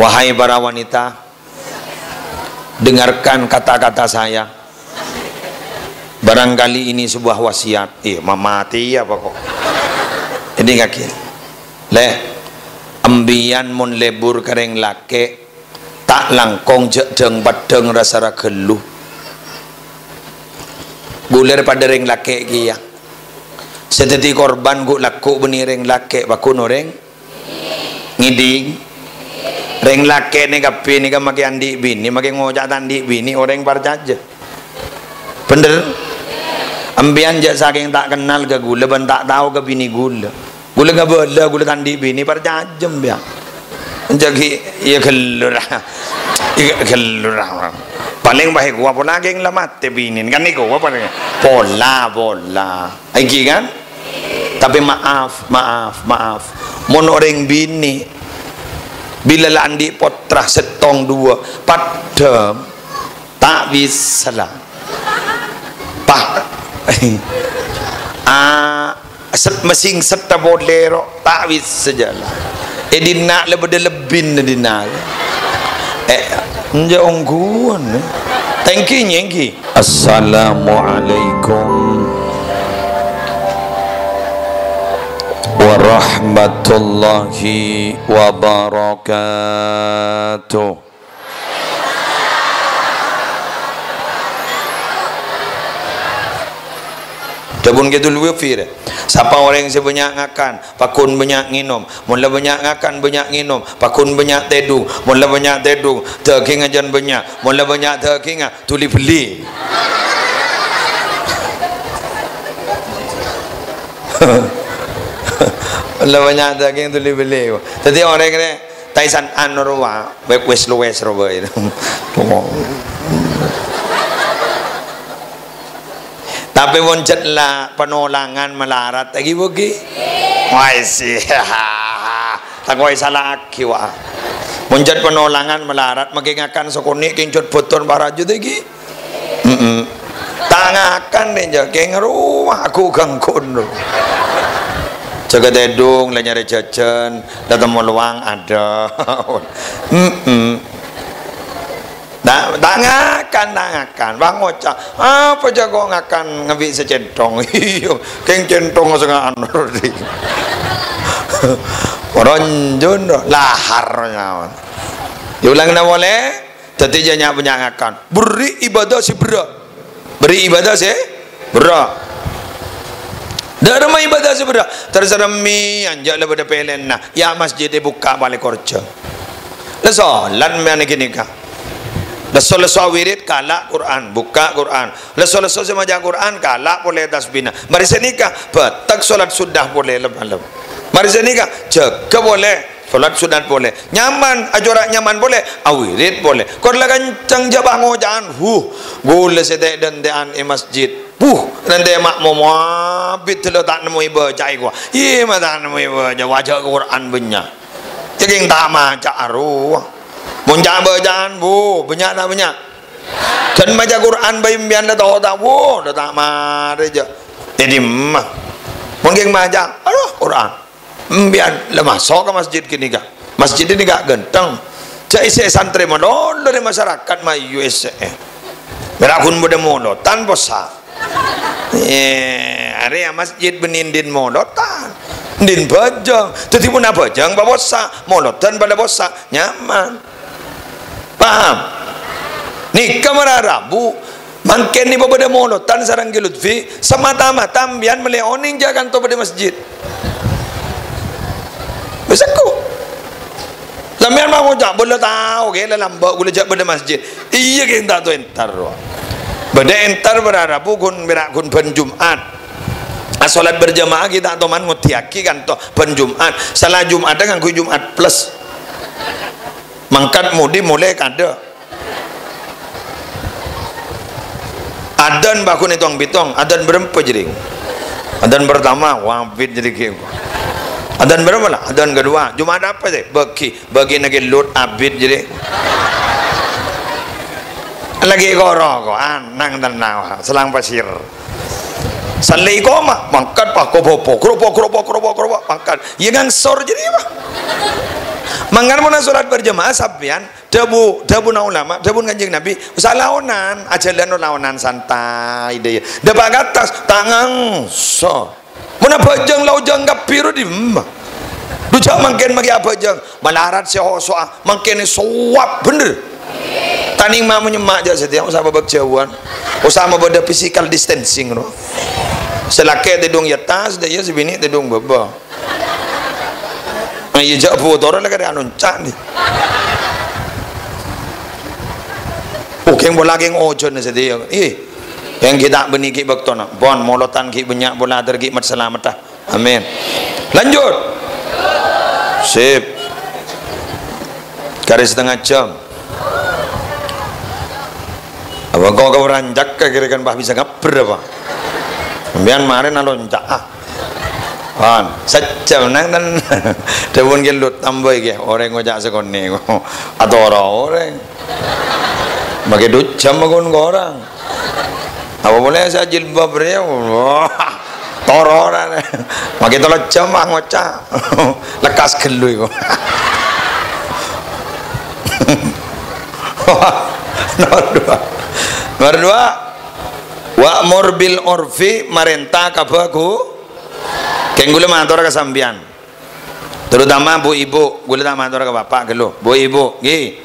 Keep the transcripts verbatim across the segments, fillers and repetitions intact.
Wahai para wanita, dengarkan kata-kata saya. Barangkali ini sebuah wasiat. Eh, mamati apa kok? Ini kaki. Lè, embiyan mon lebur ka rèng lakè', ta' langkong jhâ' dhâng-paddhâng rassa ra ghâllu. Ghulâ padâ rèng lakè' kèya. Sè dhâddhi korban ghu'-lagghu' bânnè rèng lakè', pagghun orèng ngèdhing. Rèng lakè' nè kabbhi nèka makè andi' binè, makè ngoca' ta' andi' binè, orèng parcajâ. Bhender? Empèyan jhâ' sakèng ta' kennal ka ghulâ bân ta' tao ka binè ghulâ. Ghulâ ngabâlâ, ghulâ ta' andi' binè, parcajâ empèyan. Jhâ' ghi', iyâ ghâllu ra. Iyâ ghâllu ra. Palèng bhâi kowa pola kèng la matè binèna, kan nèko apa palèng? Pola, pola. Èngghi kan? Tapè maaf, maaf, maaf. Mon orèng binè, bilâ la andi' pottra sèttong duwâ', paddhâm, ta' bisa la. Pah. Ah, set-, mèsèng setta polè ro, ta' bisa jhâ' la. È dinna' la bâdâ lebbina dinna'. Eh, enjâ' ongghuwân. Thank you, thank you. Assalamualaikum warahmatullahi wabarakatuh. Dhâbuna Kidul Wafir, sapa orèng sè bânnya' ngakan, pagghun bânnya' ngènom. Mon la bânnya' ngakan, bânnya' ngènom, pagghun bânnya' tèdung. Mon la bânnya' tèdung, dhâghingnga jhân bânnya'. Mon la bânnya' dhâghingnga, dhuli bellè. Mon la bânnya' dhâghing, dhuli bellè. Dhâddhi orèng rè, taisan anu rowa, wes, wes luwes rowa itu. Tapè mon jhât la panolangan malarat, èngghi-bughi. Wah, isi. Tako' èsala'aghi, wa. Mon jhât panolangan malarat, makè ngakan sakonè' kèng jhât bhâtton parajut èngghi. Mm-mm. Ta' ngakan rè, jhâ' kèng rowa, aku ganggun. Jhâ' ka tèdung, la nyarè jhâjhân, la temmo lowang, adâ. Mm-mm. Ta', ta' ngakan, ta' ngakan. Bâ' ngoca', "Apa jhâ' ko' ngakan ngabit sè cènthong?" Iyâ, kèng cènthong sanga'an. Ronjhun, lahar nyawa. Èolangana polè, dhâddhi jhâ' nya'-bânnya' ngakan. Bherri' ibadah sè berrâ'. Bherri' ibadah sè berrâ'. Dhâremma ibadah sè berrâ'. Terserah mè' enjâ' la bâdâ pèlèyanna. Yâ, masjid èbukka' palè korjhâng. La solat mè' ghânèka. Lesso-lesso awirid, kala' Qur'an, bukka' Qur'an. Lesso-lesso sè maca Qur'an, kala' polè tasbina. Marè sanèka, bâtek solat sunnah polè lem-malem. Marè sanèka, jâgâ polè, solat sunnah polè. Nyaman, ajhârâ nyaman polè, awirid polè. Kor la kenceng jhâ' pangoca'an, huh, ghulâ sè tè'-dântè'an è masjid. Puh, nanti makmum abit lo ta' nemmo èbâca'è kowa. Iyâ, ma' ta' nemmo èbâca, waca Qur'an bânnya'. Cèkèng ta' maca arowa. Mon ca'-bâca'an, bu, bânnya' ta' bânnya'? Dân maca Qur'an bhâi empèyan la tao ta', bu, la ta' marè jâ. È dimma? Mon kèng maca, arowa Qur'an. Empèyan la maso' ka masjid ghânèka. Masjid ghânèka ghântheng. Jhâ' èssè'è santrè malolo rè masyarakat mayu èssè'è. Mèra ghun bâdâ molodhân possa. Eh, arèya masjid bânnè ḍin molodhân. Ḍin bhâjâng. Dhâddhi pon abhâjâng papossa. Molodhân paḍâ possa. Nyaman. Paham? Nèka mara rabu, mangkèn nèko bâdâ molodhân sareng Ki Lutfi, samata-mata empèyan mellè onèng jhâ' kanto bâdâ masjid. Wis engko'. Sampèyan mau ngoca', "Bâlâ tao, kè, la lambâ' ghulâ jhâ' bâdâ masjid." Iyâ, kè, enta' to entar, rowa. Bâdâ entar mara rabu ghun, mèra ghun bân Jum'at. Asolat berjamaah kè ta' toman ngoddhiyâghi kanto bân Jum'at. Sala Jum'atta ngangghuy Jum'at Plus. Mangkat mudi molè kadâ'. Adzan bâ' ghun ètong-bhitong, adzan bârâmpa jârèya? Adzan pertama, wah, abit jârèya ghi. Adzan bârâmpa la? Adzan kedua. Jum'at apa sih? Bâgi, bâgi naghi lut abit jârèya. Laghi koro ko, anang tenang, selang pasir. Sallè iqamah, mangkat, Pak, kopo-po, kropo, kropo, kropo, kropo, mangkat. Iyâ ngangsor jârèya, Pak. Mangkana mon asolat berjamaah sampèyan, dhâbu, dhâbuna ulama, dhâbuna Kanjeng Nabi, "Osa laonan, ajhâlân laonan santai, dâ iyâ. Dâpa' ka attas, ta' ngangso." Mon abhâjâng la ojhâng kabbhi ro dimma. Dhu jhâ' mangkèn maghi abhâjâng, malarat sè oso'a, mangkèn sowab bhender. Tanèng ma' nyemma' jhâ' satèya, osa bâbâk jhâuwân. Osa mabâdâ physical distancing ro. Sè lakè' tèdung è attas, dâ iyâ sè binè' tèdung bâbâ. Nah, iyâ jhâ' bhutora la karè anonca' nè. Okèng pola kèng ojhân satèya. Ih, yang kita bânnè ghi' bâktona. Pon, molotan ghi' bânnya' pola, ter ghi' mat-salamet, ah. Amin. Lanjut. Sip. Karè setengah jam. Apa engko' ka rancak ka kira kan pas bisa ngabbher apa? Sampèyan marè nalonca', ah. Pon, sajjhâm nang ten. Dhâbuna ghi' lut tambâi ghi, orèng ngoca' sakonè'. Atoro orèng. Maghi dhu jhâm kon korang. Apa polè sè jilbab rèya? Wah, toro orèng. Maghi tello jhâm, ah, ngoca'. Lekkas ghâllu iku. Nomor dua. Nomor dua. Wa'mur bil urfi, marènta ka bhâghu-, kèng ghulâ mator ka sampèyan. Terutama bu-ibu, ghulâ ta' mator ka bapa' ghâllu. Bu-ibu, ghi.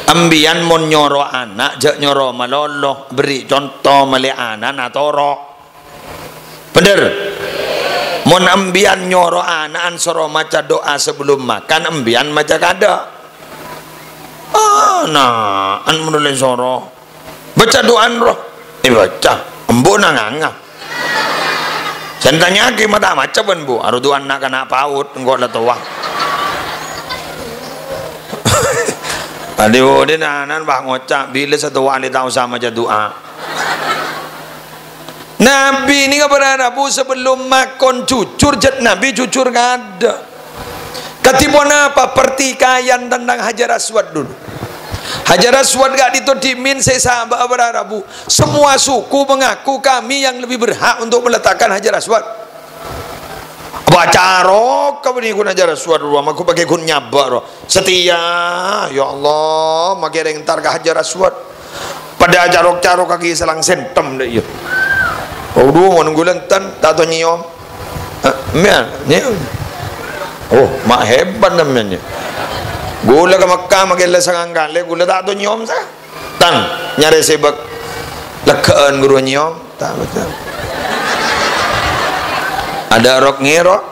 Embiyan mon nyoro ana', jhâ' nyoro malolo, bherri' conto malè ana'na toro'. Bhender? Mon embiyan nyoro ana'an soro maca do'a sebelum makan, embiyan maca kadâ'. Ana'an mon ollè soro. Baca du'an, roh. Èbaca. Embu' nanganga. Sè ètanya'aghi ma' ta' maca bân bu'. Aro du'an na'-kana' paut, engko' la towa. Adi-udi nanan, bah, ngoca', bilâ sè towa lè ta' osa maca du'a. Nabi nèka para rabu sebelum makon jujur, jhât Nabi jujur kadâ'. Kadhi ponapa? Pertikaian tentang Hajar Aswad dulu. Hajar Aswad ka'dinto dhimèn sè èsabâ' para rabu. Semua suku mengaku kami yang lebih berhak untuk meletakkan Hajar Aswad. Apa acarok ka bânnè ghun Hajar Aswad, rowa magu pagghun nyabâ' ro. Setia, ya Allah, maghi rèng entar ka Hajar Aswad. Padâ acarok-carok kaghi salang sèntem dâ' iyâ. Waduh, mon ghulâ enten, ta' to nyèyom. Eh, mèyan, nyèyom. Oh, ma' hebat sampèyan, yâ. Ghulâ ka Mekkah maghi la sangang kalè, ghulâ ta' to nyèyom, sa. Tan, nyarè sèbâk. Leggâ'ân ghuru nyèyom. Ta' betul. Ada rok-ngèrok.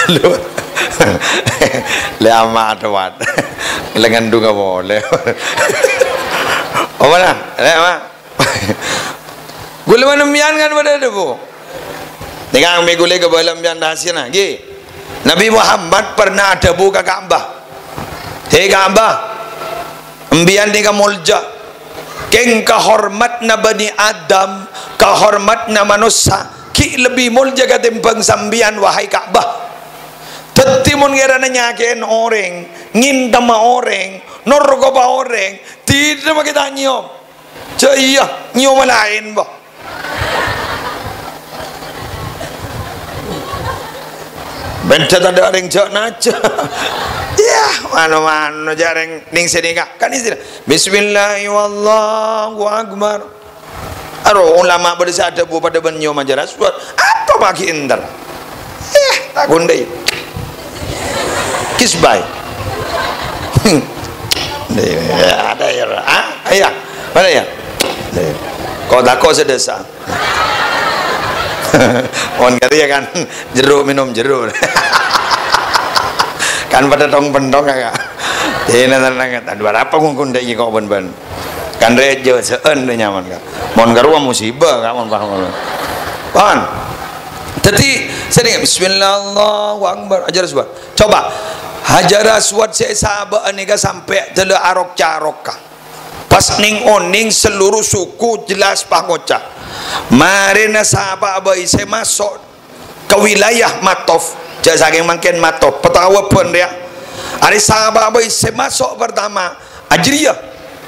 Aduh. Lè ama' adâ' wat. Lè ngandung apa olè? Apa lah? Lè ama'. Ghulâ manemmèyan kan padâ adhâbu. Nèka ambi ghulâ ka bâlâ empèyan rahasiana, ghi. Nabi Muhammad pernah adhâbu ka Ka'bah. "He Ka'bah, embiyan nèka molja. Kèng kahormadhânna Bani Adam, kahormadhânna manossa, ghi' lebbi molja katèmbhâng sampèyan, wahai Ka'bah. Dhâddhi mon kèrana nyakè'è orèng, ngèntemma orèng, norkopa orèng, dhidhâ maghi ta' nyèyom." Jâ' iyâ, nyèyoma laèn, bâh. Bhendhâ tadâ' rèng jâ' najâ. Iyâ, mano-mano jâ' rèng nèng sè nèka. Kan istilah, "Bismillahi wallahu akbar." Aro ulama bâdâ sè adhâbu padâ bân nyèyom Hajar Aswad. Apa maghi enter? Eh, ta' ghun dâi. Kisbay. Ada ya, ah, iya. Mana ya? Kok tako' sè dâsa. On kali ya kan, jeruk minum jeruk. Kan padâ tong-pentong ya. Ini tenang, aduh, apa ngungkun dâi kok bân-bân. Kan rèjâ sè'en nyaman, Kak. Mon karowa musibah, Kak, mon paham. Paham? Dhâddhi, sènèng, "Bismillah, Allahu Akbar." Hajar Aswad. Coba, Hajar Aswad sè èsabâ'â nèka sampè' dâlâ arok-carok, Kak. Pas nèng-onèng seluruh suku jelas pangoca'. Marèna sapa bhâi sè maso' ka wilayah Matof, jâ' sakèng mangkèn Matof, patawa bân rèya. Arè sapa bhâi sè maso' partama, ajâriyâ.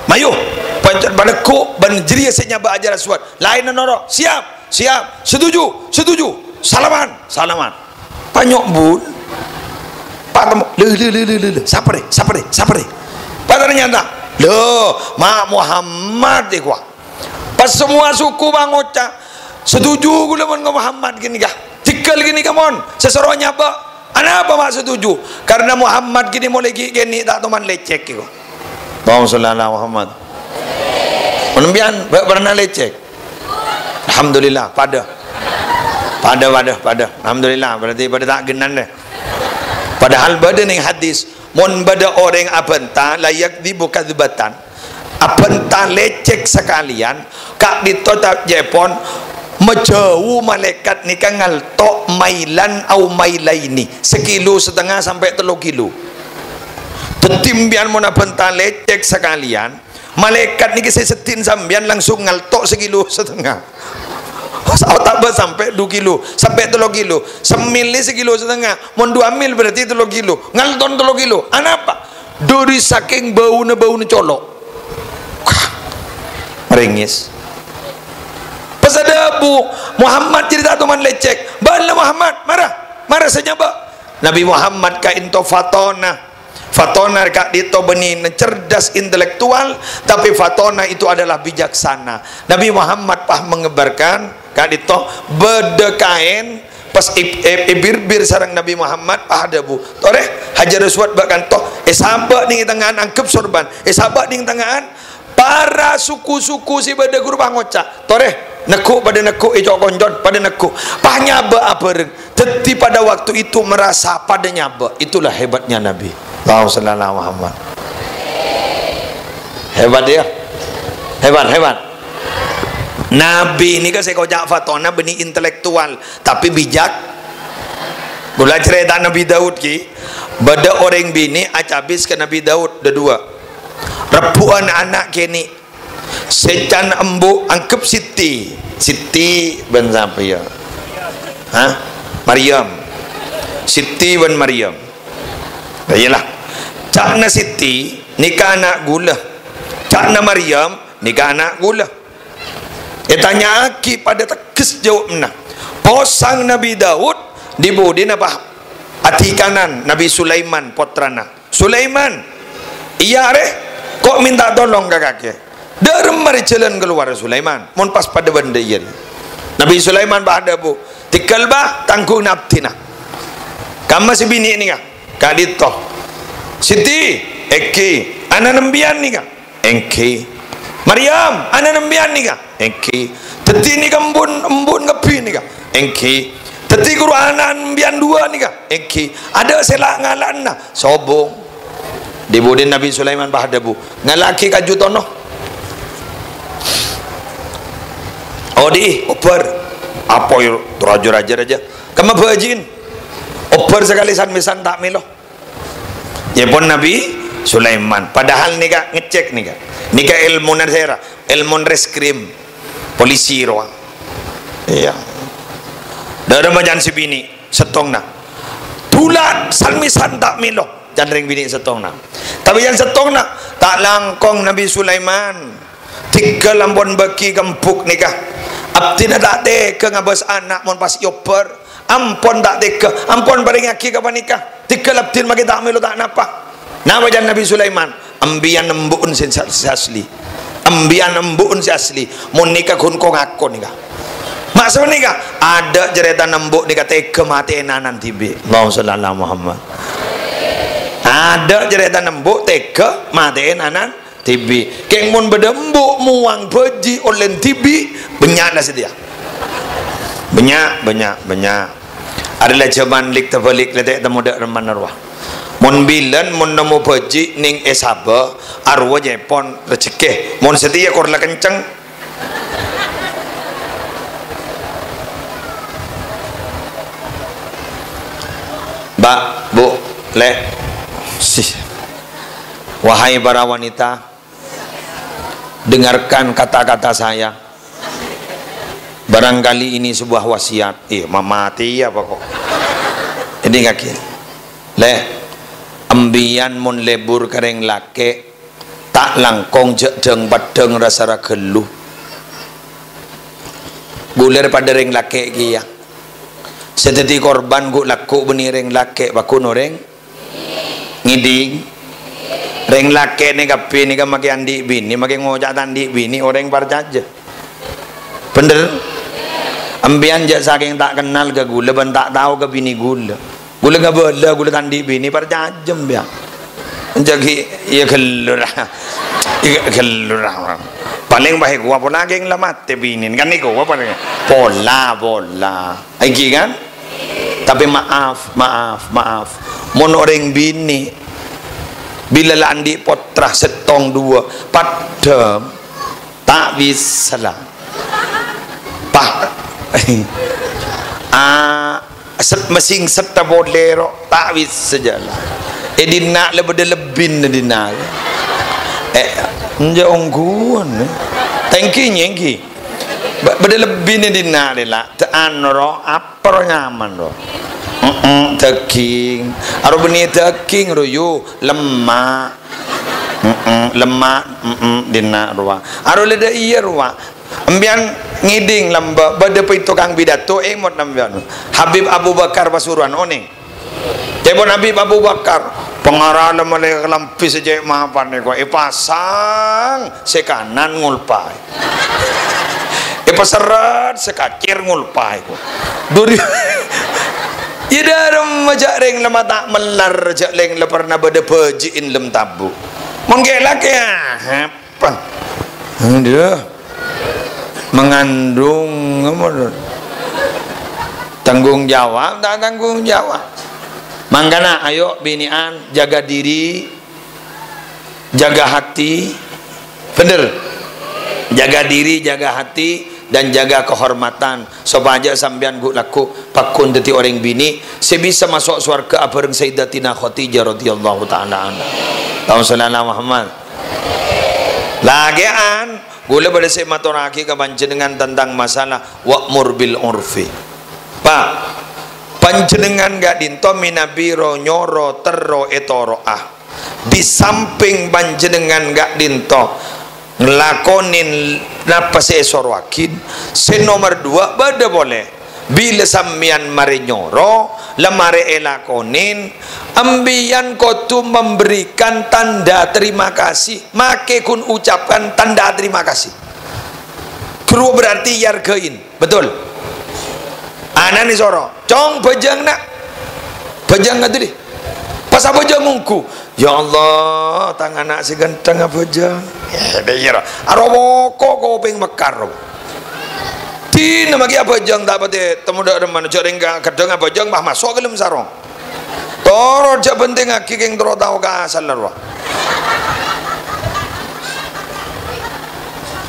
Mayu, pancet paneggu' bân jâriyâ sè nyabâ' Hajar Aswad. Laènna noro', "Siap, siap, setuju, setuju." "Salaman, salaman." Pas nyo'bun. Pas temmo, "Lè, lè, lè, lè, lè, lè. Sapa rè? Sapa rè? Sapa rè?" Pas ternyata, "Lho, Ma' Muhammad è kowa." Pas semua suku pangoca', "Setuju kaulâ mon ka Muhammad ghânèka. Tèghâl ghânèka mon, sè soro nyabâ'." "Anapa Ma' setuju?" "Karena Muhammad ghânèka molaè ghi' kènè' ta' toman lècèk," èko. Allahumma sholli ala Muhammad. Mon sampèyan, bâ' pernah lècèk? Alhamdulillah, padâ. Padâ, padâ, padâ. Alhamdulillah, berarti padâ ta' ghennan, deh. Padahal bâdâ neng hadis, "Mon bâdâ orèng abânta, la yakdzibu kadzbatan." Abânta lècèk sakalèyan, ka'dinto ca'èpon majâu malaèkat nèka ngalto' mailan au mailaini, sakilo satengnga sampè' tello kilo. Dhâddhi, sampèyan mon abânta lècèk sakalèyan, malaèkat nèka sè seddhi'na sampèyan langsung ngalto' sakilo satengnga. Otabâ sampè' du kilo, sampè' tello kilo. Samil sakilo satengnga, mon du mil berarti tello kilo. Ngalto' tello kilo. Anapa? Dhâri sakèng bâuna, bâuna colo'. Marèngès. Pas adhâbu, "Muhammad jârèya ta' toman lècèk." "Bâ'na Muhammad, mara, mara sè nyabâ'." Nabi Muhammad ka'dinto fatona. Fatona ka'dinto bânnè cerdas intelektual, tapi fatona itu adalah bijaksana. Nabi Muhammad pas mengembarkan, ka'dinto bâdâ kaèn, pas è-, è-, èbirbir sareng Nabi Muhammad, pas adhâbu, "Torè, Hajar Aswad bâ' kanto, èsabâ' neng è tengnga'an, angghep sorban, èsabâ' neng tengnga'an." Para suku-suku sè bâdâ ghuru pangoca', "Torè, neggu', padâ neggu', è co-koncon, padâ neggu'." Pas nyabâ'â bhâreng. Dhâddhi pada waktu itu merasa padâ nyabâ'. Itulah hebatnya Nabi. Allahumma shalli ala Muhammad. Hebat, ya? Hebat, hebat. Nabi nèka sè èkoca' fatona bânnè intelektual, tapi bijak. Kaulâ carèta Nabi Daud, ghi. Bâdâ orèng binè' acabis ka Nabi Daud, dâduwâ. Rebbhu'ân ana' kènè'. Sè can embu' angghep Siti. Siti bân sapa, ya? Hah? Maryam. Siti bân Maryam. Lah, iyâlah. Ca'na Siti, "Nèka ana' kaulâ." Ca'na Maryam, "Nèka ana' kaulâ." Ètanya'aghi padâ tegghes jâwâbbhâ. Posang Nabi Daud, di-budina pas adikanan Nabi Sulaiman, pottrana. "Sulaiman." "Iyâ, arè." "Ko' mènta tolong ka kakè." Dâremma rè jhâlân kalowar Sulaiman, mon pas padâ bân dâ' iyâ. Nabi Sulaiman pas adhâbu, "Tèghâl, Bâ, tangghungnga abdhina." "Kamma sè binè' nèka?" "Ka'dinto." "Siti." "Èngghi." "Ana'na sampèyan nèka?" "Èngghi." "Maryam, ana'na sampèyan nèka?" "Èngghi." "Dhâddhi nèka embu'na, embu'na kabbhi nèka?" "Èngghi." "Dhâddhi ghuru ana'na sampèyan duwâ' nèka?" "Èngghi." "Adâ' sè la-, ngala'ana?" "Sobung." Di-budina Nabi Sulaiman pas adhâbu, "Ngala'aghi kaju tono." "Odi'i, obbhâr." "Apa, ya, rajâ-rajâ rajâ?" "Kamma bhâji'na." "Obbhâr sakalè san-mèsan ta' mèlo." Nyèpon Nabi Sulaiman. Padahal nèka ngecek nèka. Nèka èlmona sèra, èlmona reskrim. Polisi rowa. Iyâ. Dâremma can sè binè' sèttongna. Dhulâ san-mèsan ta' mèlo. Can rèng binè' sèttongna. Tapè can sèttongna, ta' langkong Nabi Sulaiman. Tèghâl ampon bâgi ka embu' nèka. Abdhina ta' tegghâ ngabâs ana' mon pas èobbhâr. Ampon ta' tegghâ, ampon parèngaghi ka panèka. Tèghâl abdhina makè ta' mèlo ta' napa. Napa can Nabi Sulaiman? "Sampèyan embu'na sè, sè asli. Sampèyan embu'na sè asli. Mon nèka ghun ko-ngako nèka." Maksod nèka, adâ' carètana embu' nèka tegghâ matè'è ana'na dhibi'. Allahumma shalli ala Muhammad. Adâ' carètana embu' tegghâ matè'è ana'na dhibi'. Kèng mon bâdâ embu' mowang bhâji' ollèna dhibi', bânnya' la satèya. Bânnya', bânnya', bânnya'. Arèya la jhâman lik-tabâlik, lè ta' temmo dâ' remmana rowa. Mon bilân, mon nemmo bhâji' nèng è sabâ, arowa nyèpon rejekkè. Mon satèya kor la kenceng. Mbak, Bu, Lè', si. Wahai para wanita, dengarkan kata-kata saya. Barangkali ini sebuah wasiat. Ih, ma-, matè apa kok? Ini kaki. Lè', embiyan mon lebur ka rèng lakè', ta' langkong jhâ' dhâng-paddhâng ra-sara ghâllu. Ghulâ padâ rèng lakè' kèya. Sè dhâddhi korban ghu'-lagghu' bânnè rèng lakè', pagghun orèng ngèdhing. Rèng lakè' nè kabbhi nèka makè andi' binè, makè ngoca' ta' andi' binè, orèng parcajâ. Bhender? Empèyan jhâ' sakèng ta' kennal ka ghulâ bân ta' tao ka binè ghulâ. Ghulâ ngabâlâ, ghulâ ta' andi' binè, parcajâ empèyan. Jhâ' ghi', iyâ ghellor. Iyâ ghellor. Palèng bâ'na kowa pola kèng la matè binèna, kan nèko apa? Pola, pola. Èngghi kan? Tapè maaf, maaf, maaf. Mon orèng binè, bilâ la andi' pottra sèttong duwâ', paddhâm, ta' bisa la. Pa-, ah, set-, mèsèng setta polè ro, ta' bisa jhâ' la. È dinna' la bâdâ lebbina dinna'. Eh, enjâ' ongghuwân. Tèngghi, nyèngghi. Bâ-, bâdâ lebbina dinna' la. Ta' anu ro, apa ro nyaman ro? Mm-mm, dâging. Aro bânnè dâging ro, yu, lemma'. Mm-mm, lemma', mm-mm, dinna' rowa. Aro la dâ' iyâ rowa. Empèyan ngèdhing lambâ', bâdâ pètto tokang pidato, èmot empèyan. Habib Abu Bakar Pasuruan, onèng. Ca'èpon Habib Abu Bakar, "Pangarana malè kalambhi sè cè' mapan nèko èpasang, sè kanan ngolpaè. Èpaserret, sè kacèr ngolpaè, ko." Duri. Iyâ, dâremma jhâ' rèng la ma' ta' mellar, jhâ' rèng la parna bâdâ bâji'na lem tabu'. Mon kè-, lakè, ah, Pan. Aduh. Mengandung, apa tuh? Tanggung jawab, ta' tanggung jawab. Mangkana, ayo, binè'an, jaga diri, jaga hati. Bhender? Jaga diri, jaga hati, dan jaga kehormatan. Sopajâ sampèyan ghu'-lagghu' pagghun dhâddhi orèng binè sè bisa maso' sowarghâ abhâreng Sayyidatina Khadijah radhiyallahu ta'ala anha. Allahumma shalli ala Muhammad. Lakè'an, ghulâ bâdâ sè matorraghi ka panjhennengngan tentang masalah wa'mur bil urfi. Pa', panjhennengngan ka'dinto mènabi ro-nyoro terro ètoro'a. Di samping panjhennengngan ka'dinto nglakonè napa sè èsorowaghi, sè nomer duwâ' bâdâ polè. Bilâ sampèyan marè nyoro, la marè èlakonè, empèyan kodhu memberikan tanda terima kasih. Makè ghun ucapkan tanda terima kasih. Ghuru berarti èarghâi. Betul. Ana'na èsoro, "Cong, bhâjâng, Na'." Bhâjâng kadhi. Pas abhâjâng ongghu, "Ya Allah, tang ana' sè ghântheng abhâjâng." Eh, iyâ, ro. Aro boko' kopèng mekar, ro. Dinah maghi abhâjâng ta' patè temmo dâ' remma, jhâ' rèng ka-, ghâddhâng abhâjâng, pas maso' ka dâlem sarong. Toro' jhâ' bhântèngngaghi, kèng terro tao ka asalla, ro.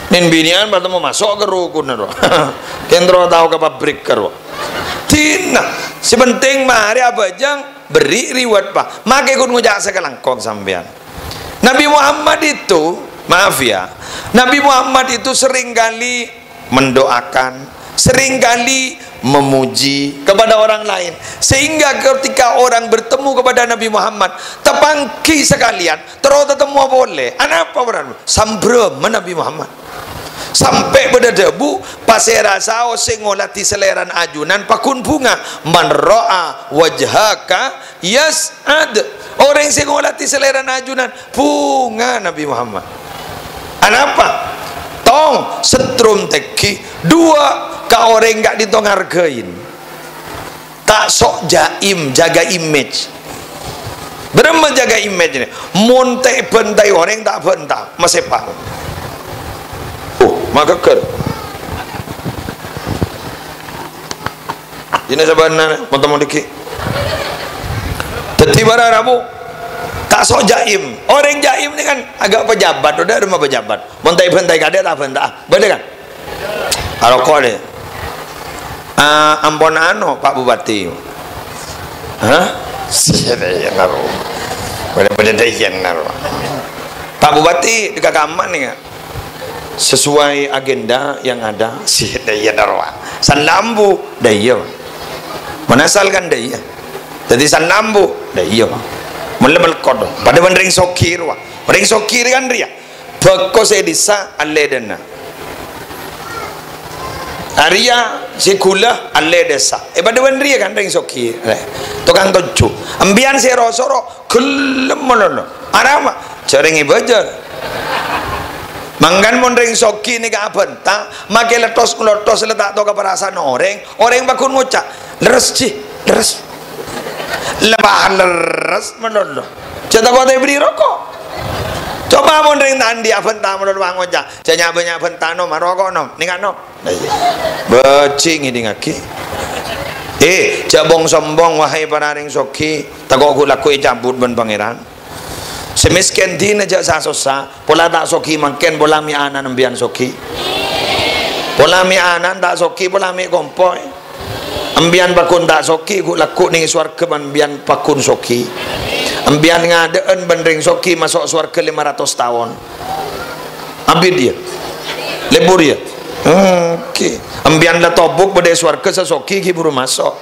Nèng binè'an pas temmo maso' ka rukunna, ro. Kèng terro tao ka pabrik, ro. Dinah, sè pentèng marè abhâjâng, berri' reward, Pa'. Makè ghun ngoca' sakalangkong sampèyan. Nabi Muhammad itu, maaf ya, Nabi Muhammad itu seringkali mendoakan, seringkali memuji kepada orang lain. Sehingga ketika orang bertemu kepada Nabi Muhammad, tapangghi sakalèyan, terro tatemmo polè. Anapa, para? Sambrâmma Nabi Muhammad. Sampè' bâdâ dhâbu, "Pasèra saos sè ngolatè salèrana ajunan pagghun bhunga. Man ra'a wajhaka yas'ad." Orèng sè ngolatè salèrana ajunan, bhunga Nabi Muhammad. Anapa? Tong, setrum tèngghi. Duwâ', ka orèng ka'dinto ngarghâi. Ta' sok jaim, jaga image. Bârâmma jaga image nè? Mon ta' èbhântaè orèng, ta' bhânta, masèpa. Oh, maghâghâr. Dinah sabâna, mon-, mon dhâggi'. Dhâddhi para rabu, ta' sok jaim. Orèng jaim nè kan agak pejabat, bâdâ bârâmma pejabat. Mon ta' èbhântaè kadhi, ta' bhânta. Bâdâ kan? Aroko' lè. Ah, ampon anu, Pak Bupati. Hah? Sèdhâjâna ro. Bâdâ-bâdâ dâjâna ro. Pak Bupati, di kakaman nèka. Sesuai agenda yang ada, sèdhâjâna ro. San lambu, dâ' iyâ. Menasalkan dâ' iyâ. Dhâddhi san lambu, dâ' iyâ. Mella melkot. Padâ bân rèng soghi ro. Rèng soghi kan rèya. Bâko sè dhisa allèdânna. Arèya sè ghulâ allè dhisa. È, padâ bân rèya kan rèng soghi. Rè. Tokang tojjhu. Embiyan sè ro-soro ghellem malolo. Arapa? Jhâ' rèng èbâjâr. Mangkana mon rèng soghi nèka abhânta, makè letthos-nglotthos la ta' tao ka parasa'an orèng, orèng pagghun ngoca', "Lerres, Ji, lerres." La pas lerres malolo. Jhâ' tako' ta' èberri' roko'. Coba mon rèng ta' andi' abhânta malolo ngoca', "Jhâ' nya'-bânnya' abhânta, Nom, aroko', Nom, nèka, Nom." Bâjing ngèdingngaghi. Eh, jhâ' bong-sombong, wahai para rèng soghi, tako' ghu-, lagghu' ècabut bân Pangèran. Sè mèskèn dinah jhâ' sa-sossa, pola ta' soghi mangkèn, pola mè' ana'na embiyan soghi. Pola mè' ana'na ta' soghi, pola mè' kompoy. Embiyan pagghun ta' soghi, ghu-, lagghu' neng sowarghâ bân embiyan pagghun soghi. Embiyan ngadâ'ân bân rèng soghi maso' sowarghâ lèma ratos taon. Abit, yâ? Lebur, yâ? Oke. Embiyan la tobuk bâdâ è sowarghâ, sè soghi ghi' buru maso'.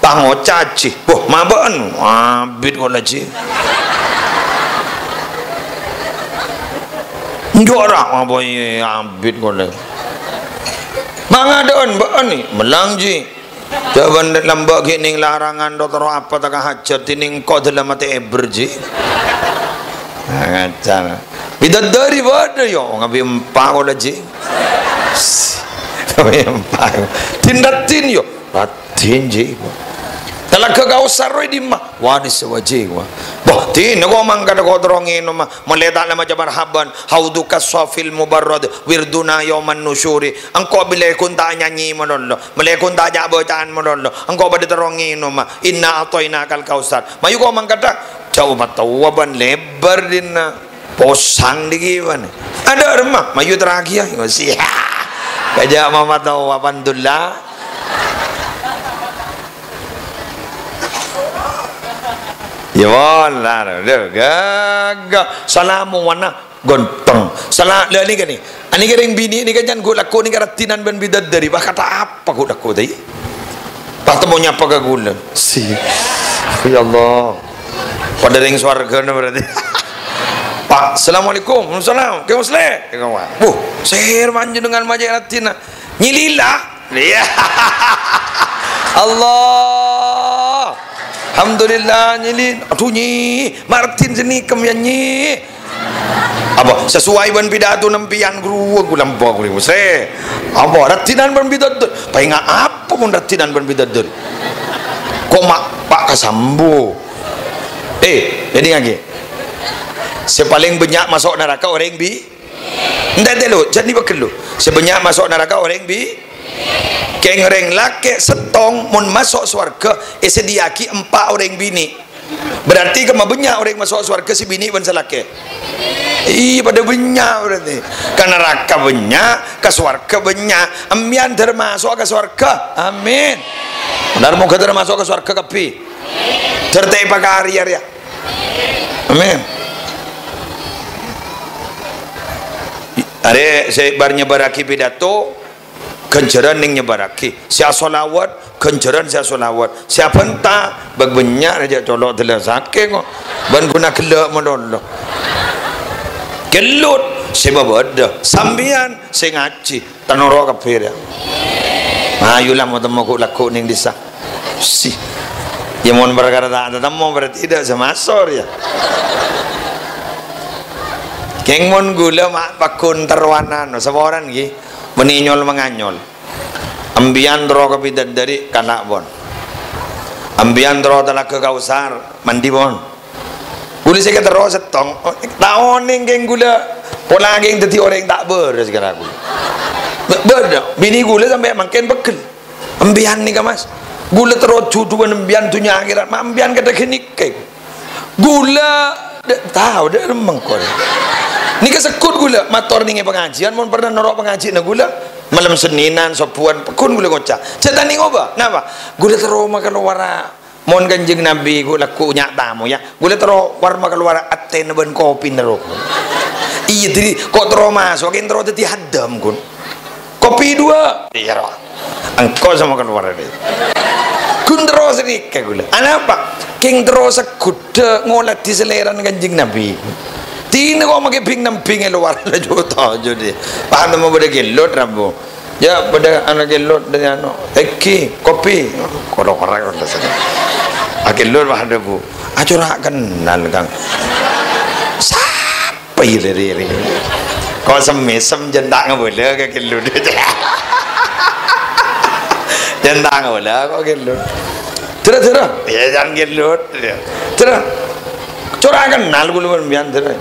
Pas ngoca', Ji. "Wah, mabâ'ân." "Abit kaulâ, Ji." "Enjâ' ra, apa iyâ abit kaulâ." "Ma' ngadâ'ân, bâ'ân, nè." "Mellang, Ji." Jhâ' bân lambâ' ghi' neng larangan, ro-, terro apa ta' ka hajat, dinèng engko' dâlem atè èbher, Ji. Nah, ngaca. Bidadari bâdâ, yâ, ngabâ empa' kaulâ, Ji. Ngabâ empa'. Din raddhin, yâ. Raddhin, Ji. Talaga Kausar rowa è dimma? Wah, di sawah, Ji, wah. Bâh, dinah ko' mangkada ko' terro ngènoma. Malè ta' la maca marhaban. Hauduka safil mubarrad. Wirduna yauman nusyuri. Engko' bilâ ghun ta' nyanyi malolo. Malè ghun ta' ca'-bâca'an malolo. Engko' padâ terro ngènoma. Inna a'thainakal kausar. Mayu ko' mangkada. Jhâu matowa bân lèbâr dinna. Posang dhighi' bân. Adâ' remma. Mayu terraghiyâ. Siya. Kajâ' matowa pandulla. Ya, wallah. Dâ, gaga. Salamu wana. Ghânteng. Sala-, la nèka nè. Anèka rèng binè' nèka jhân ghu-, lagghu' nèka raddhinan bân bidadari. Wah, kata apa ghu-, lagghu' tadi? Pas temmo nyapa ka ghulâ. Si. Ya Allah. Padâ rèng sowarghâna berarti. Pak, assalamualaikum. Waalaikumsalam. Kè Musle. Wah, sèr panjhennengan majâ raddhina. Nyi Lila. Iya. Allah. Alhamdulillah, Nyi Lila. Aduh, Nyi. Ma' raddhin sè nèka, yâ, Nyi. Apa? Sesuai bân pidato sampèyan, ghuru, ghulâ mbâ, ghulâ, sè. Apa? Raddhinan bân bidadari. Paènga' apa mon raddhinan bân bidadari? Ko' ma' pa' kasambu. Eh, jadi ngaghi. Sè palèng bânnya' maso' naraka orèng bi-, Entè' tèlo, jhâ' nèka ghâllu. Sè bânnya' maso' naraka orèng bi-, kèng rèng lakè' sèttong mon maso' sowarghâ èsadhiyâ'aghi empa' orèng binè'. Berarti kemma bânnya' orèng maso' sowarghâ sè binè' bân sè lakè'. Iyâ, padâ bânnya' berarti. Ka naraka bânnya', ka sowarghâ bânnya'. Empèyan dâr maso' ka sowarghâ. Amin. Dâr moghâ dâr maso' ka sowarghâ kabbhi. Dâr ta' èpakarè arèya. Amin. Arè sè bâr-nyebârraghi pidato, ghânjhârân nèng nyebârraghi. Sè asholawat, ghânjhârân sè asholawat. Sè abhânta, bâk bânnya' rèya colo' dâlâ sakè ko'. Bân ghuna ghellâ' malolo. Ghâllu, sè bâbâdâ. Sampèyan, sè ngajhi. Tanoro kabbhi, yâ. Ayo la, mo-, temmo ghu-, lagghu' nèng dhisa. Si. Yâ, mon parkara ta' tatemmo, berarti tadâ' sè maso', yâ. Kèng mon ghulâ ma' pagghun terrowan, anu, saporana, ghi. Bânnè nyol-manganyol. Empèyan terro ka bidadari, kana', pon. Empèyan terro Talaga Kausar, mandi, pon. Ghulâ sè katerro sèttong, ta' onèng kèng ghulâ. Pola kèng dhâddhi orèng ta' bârâs kara ghulâ. Bâ-, bâdâ, binè ghulâ sampè' mangkèn pegghel. Empèyan nèka, Mas. Ghulâ terro jhudhuwân empèyan dhunnya akhèrat. Ma' empèyan kadhâ' ghânèka. Ghulâ, dâ-, tao, dâ' remma ko'. Nèka segghut ghulâ, mator nèng è pangajiân, mon pernah noro' pangajiânna ghulâ. Malem Sennènan, Sabbhuwân, pagghun ghulâ ngoca'. Jhâ' ta' nèng obâ. Napa? Ghulâ terro makalowara. Mon Kanjeng Nabi ghu-, lagghu' nya' tamoy, yâ, ghulâ terro warma kalowar atèna bân kopina, ro. Iyâ, dhâddhi ko' terro maso', kèng terro dhâddhi haddhâm, ghun. Kopi dua. Iyâ, ro. Engko' sama kalowar, rè. Ghun terro sanèka ghulâ. Anapa? Kèng terro segghudhâ ngolatè salèrana Kanjeng Nabi. Dinah ko' makè bing-nembing è lowar, la juta, judi. Paham, temmo bâdâ gellot, Rabu. Ya, padâ ana ghellut dâri anu. Èngghi, kopi. Koro-koro, koro-koro. Aghellut, wah, adhâbu. Acora' kennal, Kang. Sapa ya, rè-, rè-, rè? Ko' sem-mèsem, jhân ta' ngabâlâ ka ghellut. Jhân ta' ngabâlâ ko' ghellut. Dârâ, dârâ. Ya, jhân ghellut. Dârâ. Cora' kennal kaulâ bân sampèyan, dârâ.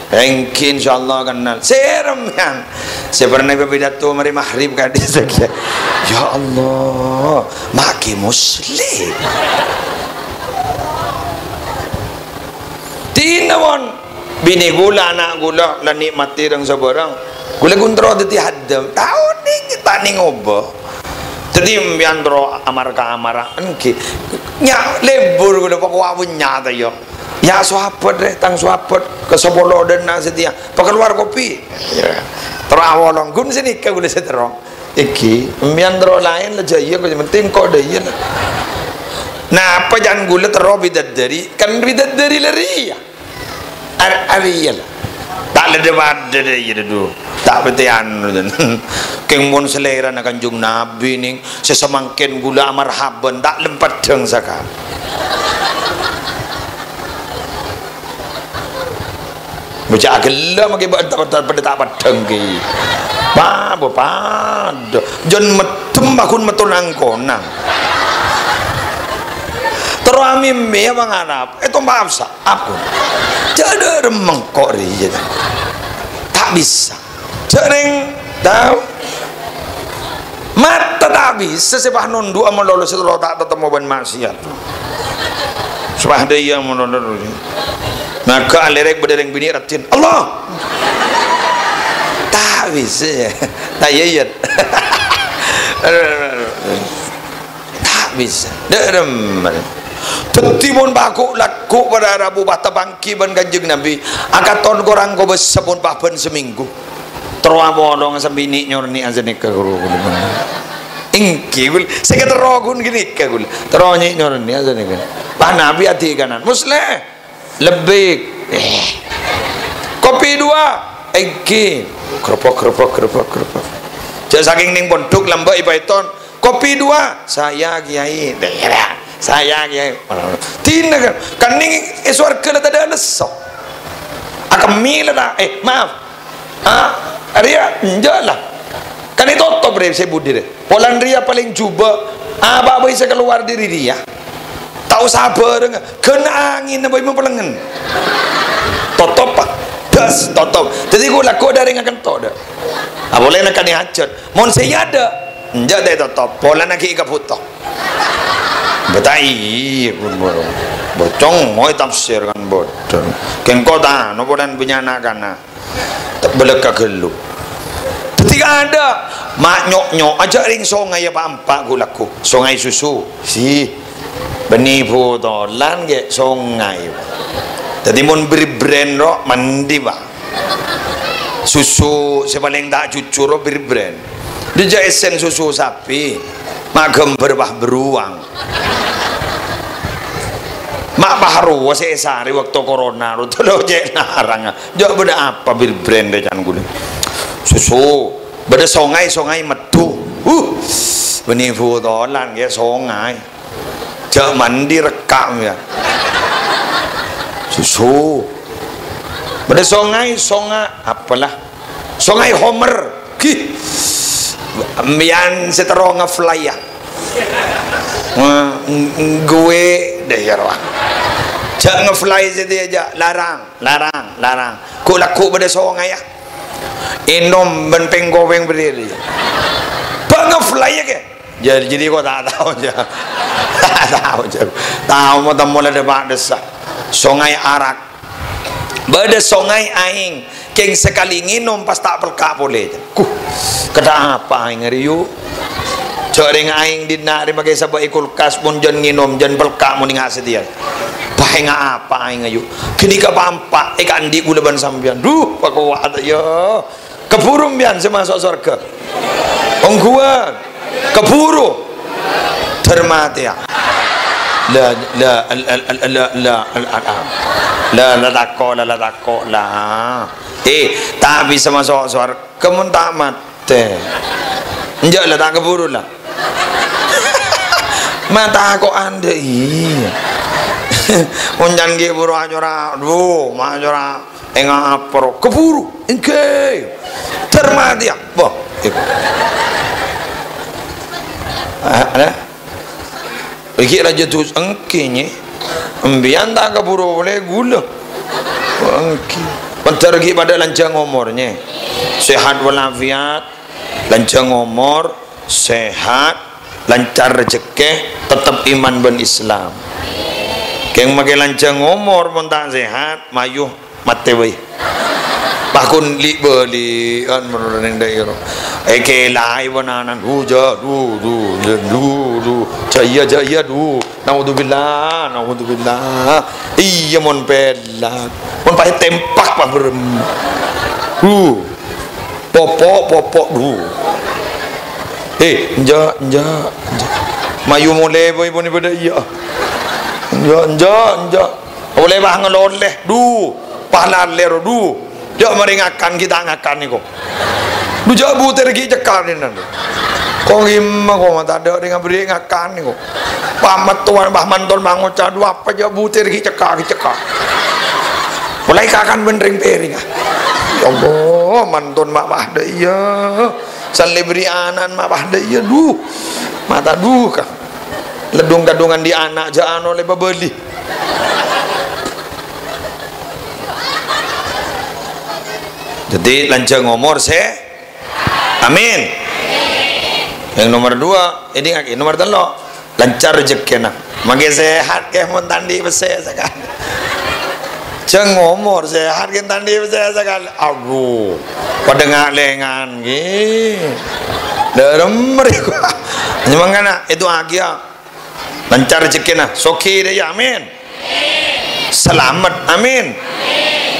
Èngghi, insyaallah kennal. Sèrem, yan. Sè pernah pidato marè maghrib kadi sakèya. Ya Allah, ma' ghi' Muslim. Dinah, mon. Binè kaulâ, ana' kaulâ, la nè'matè rèng sabârâng. Kaulâ ghun terro dhâddhi haddem. Tao nèng, ta' nèng obâ. Dhâddhi, sampèyan terro amar-kamar, èngghi. Nya, lebur kaulâ, pakowa' bânnya' ta' iyâ. Ya, sahabat, rè, tang sahabat, ka sapolo dâ' enna' satèya. Pakalowar kopi. Ya. Terro awolong, ghun sè nèka kaulâ sè terro. Èngghi, sampèyan terro laèn la jâ' iyâ, kok penting kok dâ' iyâ la. Napa jhân kaulâ terro bidadari, kan bidadari la rèya. Ar-, arèya la. Ta' lèdè padâ dâ' iyâ dâ' du. Ta' pètè anu, kèng mon salèrana Kanjeng Nabi nèng, sè samangkèn kaulâ amarhaban, ta' lem peddhâng sakalè. Bâca aghellâ' maghi bâ-, ta-, ta-, padâ ta' peddhâng ghi. Pa-, bâ-, padâ. Jhân meddhem maghun metto nangkonang. Terro amèmè apa ngarap? Ètompa' Hafsa. Apa? Jhâ' dâ' remmeng ko' rèya. Ta' bisa. Jhâ' rèng tao. Mata ta' bisa sè pas nondu'a malolo sè terro ta' tatemmo bân maksiat. Sè pas dâ' iyâ malolo. Naga alèrèk bâdâ rèng binè' raddhin. Allah! Ta' bisa, ya. Ta' iyâ, iyâ. Ta' bisa. Dâ' remmen. Dhâddhi mon pagu' lagghu' para rabu pas tapangghi bân Kanjeng Nabi, akaton korang kobâsa mon pas bân samènggu. Terro apolong sè binè' nyornè'a sanèka, ghuru, ghuru. Èngghi, ghul. Sè katerro ghun ghânèka, ghul. Terro nyè' nyornè'a sanèka. Pas Nabi adikanan. Musleh. Lebbi. Eh. Kopi dua. Èngghi. Grebek, grebek, grebek, grebek. Jhâ' sakèng nèng pondhuk lambâ' èpaèton. Kopi dua. Saya, Kiai. Saya, Kiai. Dinah kan. Kan nèng è sowarghâ la tadâ' lesso. Akemmè la ta'. Eh, maaf. Ah, rèya enjâ' la. Kan ètotop rè sè budi rè. Polana rèya palèng jhubâ'. Apa bhâi sè kalowar dâri rèya. Ta' osa bârâng, ghân angènna bhâi mapelengngen. Totop, Pak. Das, totop. Dhâddhi ghu-, lagghu' dâri ngakento, dâ'. Apolè nèka nè hajat. Mon sè èyadâ', enjâ' ta' ètotop. Polana ghi' èkabhuto. Bâta iyâ, pon bârâng. Bocong, moy tafsir kan bodhâ. Kèng kotana, polana bânnya' na'-kana'. Tebbelek ka ghâllu. Dhâddhi kaadâ', ma' nyo'-nyo' ajâ' rèng songay apa empa' ghu-, lagghu'. Songay susu, si. Bânnè botolan ghi' songay. Dhâddhi mon bir-brand ro, mandi, Pak. Susu sè palèng ta' jujur ro bir-brand. Dâjâ èssèn susu sapi. Ma' ghâmbhâr pas beruang. Ma' pas rowa sè èsarè bâkto korona ro, tolo cè' narang. Jâ' bâdâ apa bir-brand rè can ghulâ. Susu. Bâdâ songay, songay meddu. Huh. Bânnè botolan ghi' songay. Jâ' mandi rekka' ya. Susu. Bâdâ songay, songa-, apalah. Songay Homer. Ghi. Mbiyan sè terro nge-fly ya. Nge-, ng-, ng-, gue deh ya roh. Jâ' nge-fly sè dia jâ'. Larang, larang, larang. Ghu-, lagghu' bâdâ songay ya. Ènom bân pèng-kopèng bâriyâ. Bâ' nge-fly ya, Kè? Jâ-, jadi kok ta' tao, jâ. Ta' tao, jâ. Tao mo temmo la dâpa' dessa. Songay arak. Bâdâ songay aèng. Kèng sakalè ngènom pas ta' pelka' polè, jâ. Kuh, kadâ' apa aèng arè, yu? Jâ' rèng aèng dinna' rè makè sabâ' è kulkas, mon jân ngènom, jân pelka' mon ènga' satèya. Bâ, ènga' apa aèng, yu? Ghânèka pa-empa' èkaandi' ghulâ bân sampèyan. Duh, pakowa' ta' iyâ. Kabhuru mbiyan sè maso' sowarghâ. Ongghuwân. Kabhuru. Dâr matèya. La, la, al, al, al, la, la, al, al, al. La, la tako', la, la tako', la. Eh, ta' bisa maso' sowarghâ mon ta' matè. Enjâ' la, ta' kabhuru la. Ma' tako' andhâ' iyâ. Mon can ghi' buru acora', dhu, ma' acora' enga' apor. Kabhuru, èngghi. Dhâr matèya. Wah, iku. Ah, ada? Iki raja dus èngghi, Nyè. Embiyan ta' kabhuru polè ghulâ. Èngghi. Mandhâr ghi' padâ lanjhâng omor, Nyè. Sehat walafiat, lanjhâng omor, sehat, lancar rejhekkè, tettep iman bân Islam. Kèng makè lanjhâng omor mon ta' sehat, mayu matè bhâi. Pakon li'-bâli'an manono neng dhaèro. Èkèlaè bân anan, dhu, jâ', dhu, dhu, jâ', dhu, dhu. Jâ' iyâ, jâ' iyâ, dhu. Naudzubillah, naudzubillah. Iyâ, mon pèlak. Mon pas ètempak, pas berem. Dhu. Popo', popo', dhu. He, enjâ', enjâ', enjâ'. Mayu molè bhâi pon è bâdâ iyâ. Enjâ', enjâ', enjâ'. Olè pas ngalolè, dhu. Pas lalè ro, dhu. Jâ' marè ngakan ghi' ta' ngakan nèko. Dhu jâ' butèr ghi' cekka' nènan. Ko' ghimma ko' ma' tadâ' rèng aberri' ngakan nèko. Pas mattowan, pas manton mangoca', dhu apa jâ' butèr ghi' cekka', ghi' cekka'. Polè kakan bân rèng-pèrèng, ah. Ya Allah, manton ma' padâ iyâ. San lè bâri' ana'na ma' padâ iyâ, dhu. Mata dhu ka. Leddhung-kaddhungan dhi' ana' jâ' ano lè pabâli. Dhâddhi, lanjhâng omor sè, amin. Yang nomor dua, èdingngaghi, nomor tello', lancar rejekkèna. Mangkè sehat kè mon ta' andi' pèssè sakalè. Jâng omor sehat kè ta' andi' pèssè sakalè. Aduh, padâ nga'-lèngan ghi. Dârem mrèko. Mangkana, èdu'aaghi, ya. Lancar rejekkèna, soghi dâ' iyâ, amin. Salamet, amin.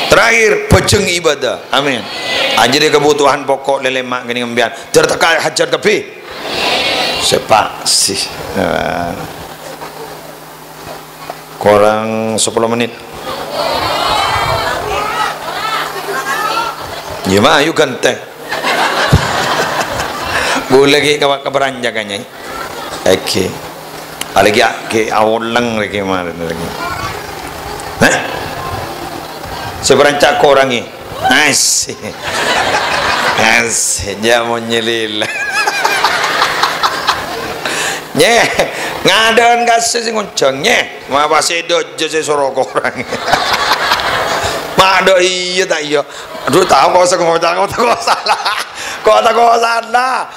Terakhir, bhâjheng ibadah, amin. Ajâriyâ kabhutowan pokok lè lèma' kènè' sampèyan. Jâr tekka hajat kabbhi. Sè pasti. Nah. Korang sapolo menit. Iyâ, ma', ayo ganteng. Bulâ ghi' ka, ka perancakannya. Oke. Alagi ya, ghi' awoleng lagi kemarin lagi. Hah? Seberanca korangi. Asik. Asik, jamu nyelil. Nyè, ngadhân kasè sè ngonjhâng, nyè. Ma' pas sè dâjâ sè soro korang. Ma' dâ' iyâ ta' iyâ. Aduh, tao kok sè ngoca' kok tako' sala. Kok tako' sala.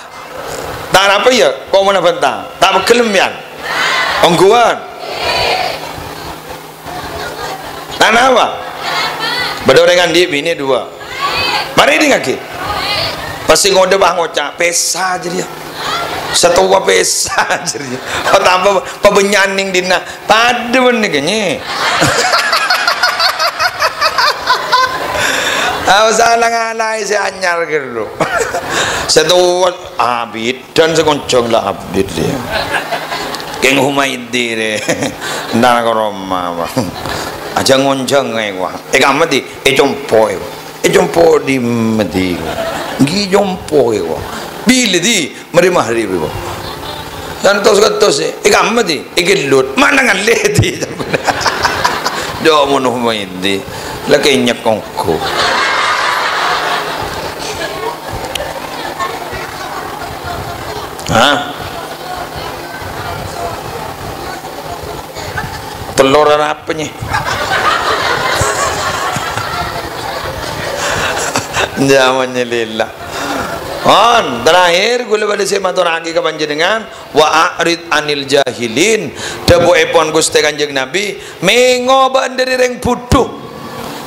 Ta' napa iyâ? Kok mènta bhânta? Ta' pegghel sampèyan? Ongghuwân. Ta' napa? Bâdâ orèng andi' binè duwâ'. Marè èdingngaghi. Pas sè ngodâ pas ngoca', "Pèsa jârèya." Satowa pèsa jârèya. Tambâ pabânnya'an neng dinna'. Padâ bân nèka, nyè. Aosa la ngalaè sè anyar ghâllu. Satowa abit. Dan sè ngonjhâng la abdhit, ya. Kèng Humaydi, rè. Ntar ka roma, Pak. Ajâ ngonjhâng, eh, wah. È kamma dhi? È compo', è, wah. È compo' dhi, mèdhi, wah. Ghi' compo', è, wah. Bilâ dhi? Marè maghrib, wah. Kantos-kantos, è. È kamma dhi? È kellut. Ma' nang allè dhi? Dâ' mon Humaydi. La kènyek ongghu. Hah? Tello' arapa, nyè? Jaman nyelila. On, terakhir, kaulâ bâdâ sè matorraghi ka panjhennengngan, "Wa a'rid 'anil jahilin." Dhâbuèpon Ghustè Kanjeng Nabi, "Mèngo bâ'na dhâri rèng budhu.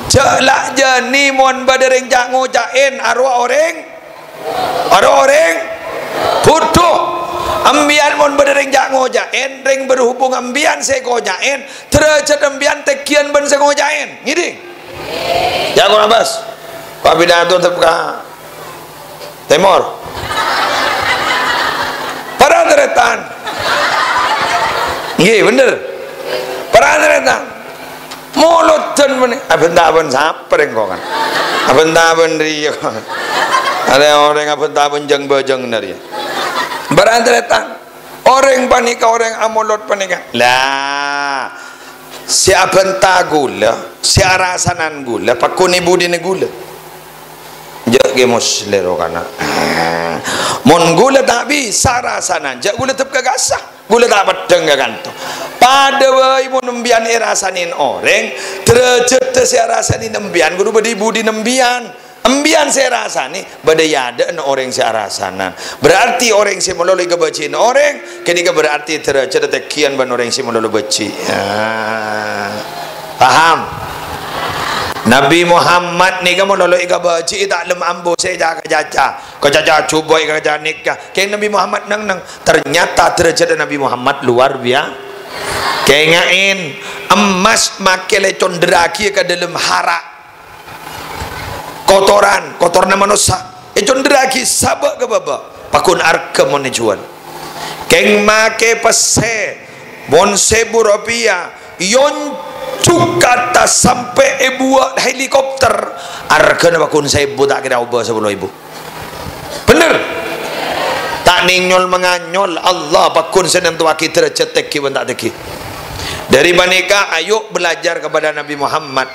Jhâ' la jhâni mon bâdâ rèng ca'-ngoca'èn arowa orèng Aro orèng budhu. Empèyan mon bâdâ rèng ca'-ngoca'èn, rèng berhubung empèyan sè èkoca'èn, dârâjhât empèyan tènggiyân bân sè ngoca'èn. Ngèdhing? Ya, Kora Bas. Pak Pidato tep ka tèmor. Para tarètan. Ngghi, bhender. Para tarètan. Molodhân mènè, abhânta bân sapa rèng kok kan? Abhânta bân rèya kok. Arè orèng abhânta bân jâng-bâjâng nèka rèya. Para tarètan, orèng panèka, orèng amolot panèka. La, sè abhânta ghulâ, sè arasanan ghulâ, pakkun è budina ghulâ. Jhâ' ghi' moslè ro kana'. Mon ghulâ ta' bisa arasanan, jhâ' ghulâ dâp ka kassa. Ghulâ ta' peddhâng ka kanto. Padâ bhâi mon embiyan èrasanè orèng, dârâjhâddhâ sè arasanè embiyan kodhu bâdâ è budina embiyan. Embiyan sè èrasanè, bâdâ è adâ'na orèng sè arasanan. Berarti orèng sè malolo èkabâji'âna orèng, ghânèka berarti dârâjhâddhâ tèngghiyan bân orèng sè malolo bâji'. Ah. Paham? Nabi Muhammad nèka malolo èkabâji'i ta' lem ambu sè ca-, kacaca. Kacaca jhubâ' èkaca nèka. Kèng Nabi Muhammad neng-neng. Ternyata dârâjhâddhâ Nabi Muhammad luar bia-, Kènga'è, emmas makè la èconderraghi ka dâlem hara'. Kotoran, kotorna manossa. Èconderraghi sabâ' ka bâbâ. Paghun arghâ mon èjhuwâl. Kèng makè pèssè, mon sèbu ropèya, èonjhuk ka attas sampè' èbuwâ' helikopter, arghâna paghun sèbu ta' kèra obâ sapolo èbu. Bhender? Ta' nèng nyol-manganyol, Allah paghun sè nantowaghi dârâjhât tèngghi bân ta' tèngghi. Dâri panèka, ayo belajar kepada Nabi Muhammad.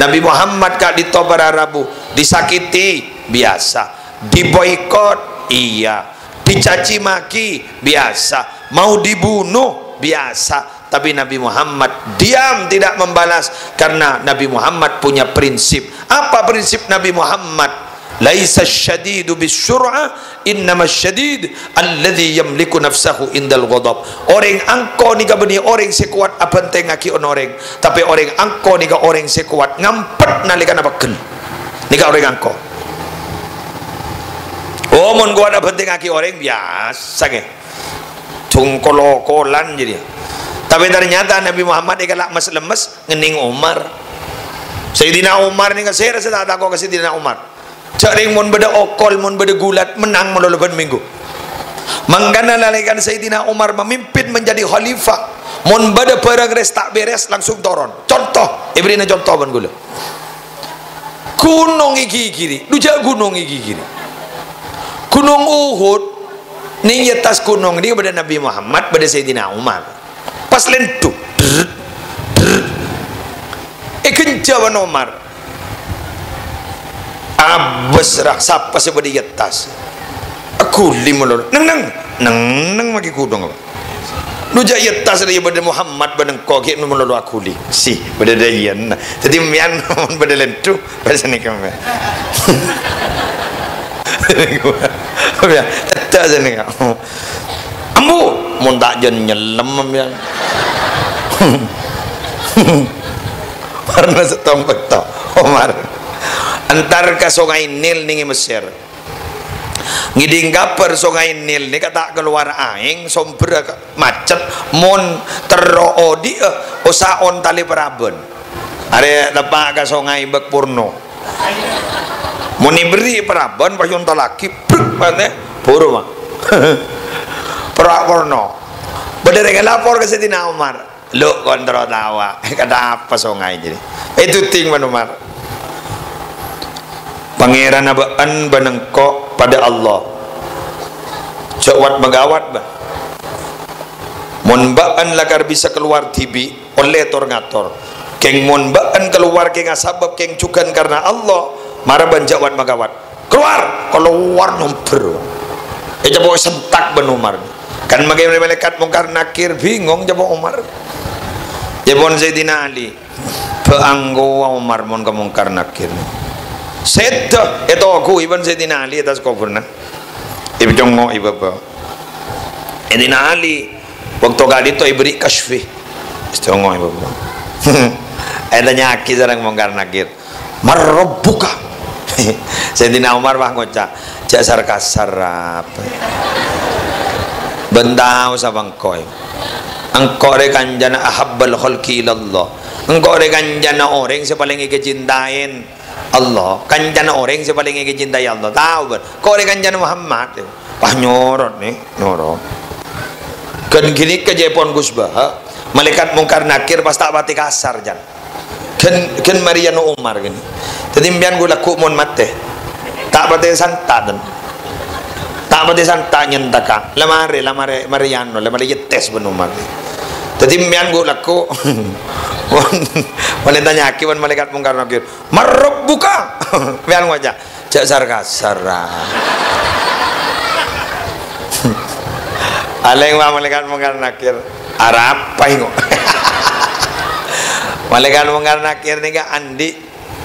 Nabi Muhammad ka'dinto para rabu, disakiti, biyasa. Diboikot, iyâ. Dicaci maki, biyasa. Mau dibunuh, biyasa. Tapi Nabi Muhammad diam, tidak membalas, karena Nabi Muhammad punya prinsip. Apa prinsip Nabi Muhammad? "Laisa syadidu bisyur'ah, innama syadid alladzi yamliku nafsahu indal ghadab." Orèng angko nèka bânnè orèng sè kowat abhântèngngaghi on-, orèng, tapè orèng angko nèka orèng sè kowat ngampet nalèkana pegghel. Nèka orèng angko. Oh, mon kowat abhântèngngaghi orèng, biyasa kè. Jhung kol-okolan jârèya. Tapè ternyata Nabi Muhammad èkala' mes-lemmes ngennèng Umar. Sayyidina Umar nèka sèra sè ta' tako' ka Sayyidina Umar. Jhâ' rèng mon bâdâ okol, mon bâdâ gulat, mennang malolo bân mènggu. Mangkana nalèkana Sayyidina Umar memimpin menjadi khalifah, mon bâdâ bârâng rès ta' bèrès, langsung toron. Conto, èbèrri'âna conto bân ghulâ. Ghunong èghighiri, dhu jhâ' ghunong èghighiri. Ghunong Uhud, nèng è attas ghunong nèka bâdâ Nabi Muhammad, bâdâ Sayyidina Umar. Pas lèndhu, drrr, drrr. Èghânjhâ bân Umar. Abâs ra, sapa sè bâdâ è attas? Aghuli malolo. Neng, neng. Neng, neng maghi ghunong apa? Dhu jhâ' è attas rèya bâdâ Muhammad bân engko' ghi' malolo aghuli. Si, bâdâ dâ' iyâ. Dâddhi, mèyan mon bâdâ lèndhu, pas nèka, mè. Iyâ, tèttè' sè nèka. Ambu, mon ta' jân nyellem, mèyan. Marèna sèttong bâkto, Umar. Entar ka Songay Nil nèng è Messèr. Ngèdhing kabhâr Songay Nil nèka ta' kalowar aèng, sombherra ka-, macet, mon terro odi'â, osa ontallè parabân. Arè teppa' ka songay bâk porno. Mon èberri' parabân, pas èontallaghi, bruk, patè, buru, ma. Pera' porno. Bâdâ rèng lapor ka Sayyidina Umar. Lo' kontrol tawa. Kata apa songay jadi? Èduding bân Umar. Pangèranna bâ'ân bân engko' padâ Allah. Jhâ' wat-maghâwat, bân. Mon bâ'ân lakar bisa kalowar dhibi', ollè tor-ngator. Kèng mon bâ'ân kalowar kèng asabâb kèng jhughân karna Allah, mara bân jhâ' wat-maghâwat. Kalowar, kalowar nyombher. Ècapo' èsentak bân Umar. Kan maghi malaèkat Mungkar Nakir, bingung capo' Umar. Èpon Sayyidina Ali, bâ' angkowa Umar mon ka Mungkar Nakir. Sèdhâ ètoghu'i bân Sayyidina Ali è attas kobhurrâ. Èpècongngo'i bâbâ. Sayyidina Ali, bâkto ka'dinto èberri' kasyfi. Ècongngo'i bâbâ. Ètanya'aghi sareng Mungkar Nakir. "Man rabbuka?" Sayyidina Umar pas ngoca', "Jhâ' sar-kasar, Rab. Bân tao sapa engko'. Engko' rè kancana ahabbal khalqi ilallah. Engko' rè kancana orèng sè palèng èkacintaè Allah. Kancana orèng sè palèng èkacintaè Allah. Tao, bân. Engko' rè kancana Muhammad." Pas nyorot, nè, nyorot. Ghân ghânèka jhâ' èpon Gus Baha. Malaèkat Mungkar Nakir pas ta' patè kasar, jân. Ghân, ghân marèna Umar ghânèka. Dâddhi, sampèyan ghu lagghu' mon matè. Ta' patè santa', ten. Ta' patè santa' nyentaka. La marè, la marè, marè yano, la marè yettes bân ommat. Dhâddhi, sampèyan ghu' lagghu'. Mon, mon ètanya'aghi bân malaèkat Mungkar Nakir, "Man rabbuka?" Sampèyan ngoca', "Jhâ' sar-kasar, ra." Palèng, wa, malaèkat Mungkar Nakir, "Arapa engko'?" Malaèkat Mungkar Nakir nèka andi'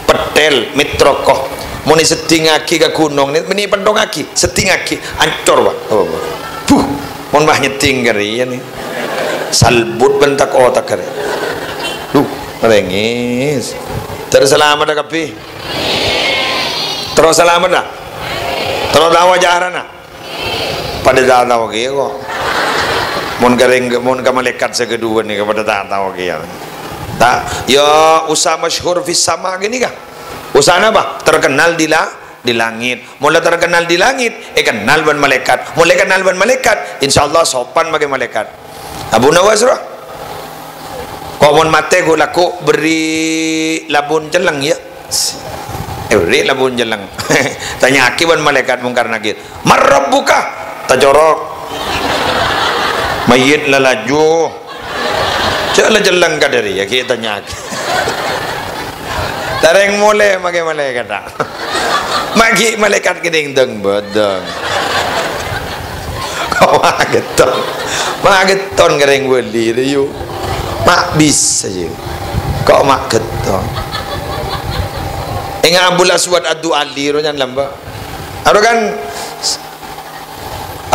pettèl, mèt roko. Mon èseddingngaghi ka ghunong, nè-, mènè pènthongngaghi, seddingngaghi, ancor, wa. Oh. Buh, mon ma' nyedding ka rèya, nè. Salbut bân tak-otak ka rèya. Duh, marèngès. Terros salamet, a, kabbhi? Terros salamet, a? Terros tao ajhârânna? Padâ ta' tao kèya, ko'. Mon ka rèng-, mon ka malaèkat sè kaduwâ nèka padâ ta' tao kèya. Ta', ya, usaha masyhur fis sama ghânèka. Usaha napa? Terkenal di la-, di langit. Mon la terkenal di langit, èkennal bân malaèkat. Mon la èkennal bân malaèkat, insyaallah sopan maghi malaèkat. Abu Nawas, roh. Ko' mon matè ghu' lagghu' bherri' labun celleng, ya. Èbherri' labun celleng. Tanya'aghi bân malaèkat Mungkar Nakir, "Man rabbuka?" Tacorok. Mayyit la laju. Jhâ' la celleng ka dâri, ya, ghi' tanya'aghi. Tarèng molè maghi malaèkat, ta'? Maghi malaèkat kènèng dâng-bâdâng. Ko' ma' ghetton. Ma' ghetton ka rèng bâli rèya. Ma' bisa, yâ. Ko' ma' ghetton. Enga' Abul Aswad Ad-Du'ali ro nyan lamba'. Aro kan,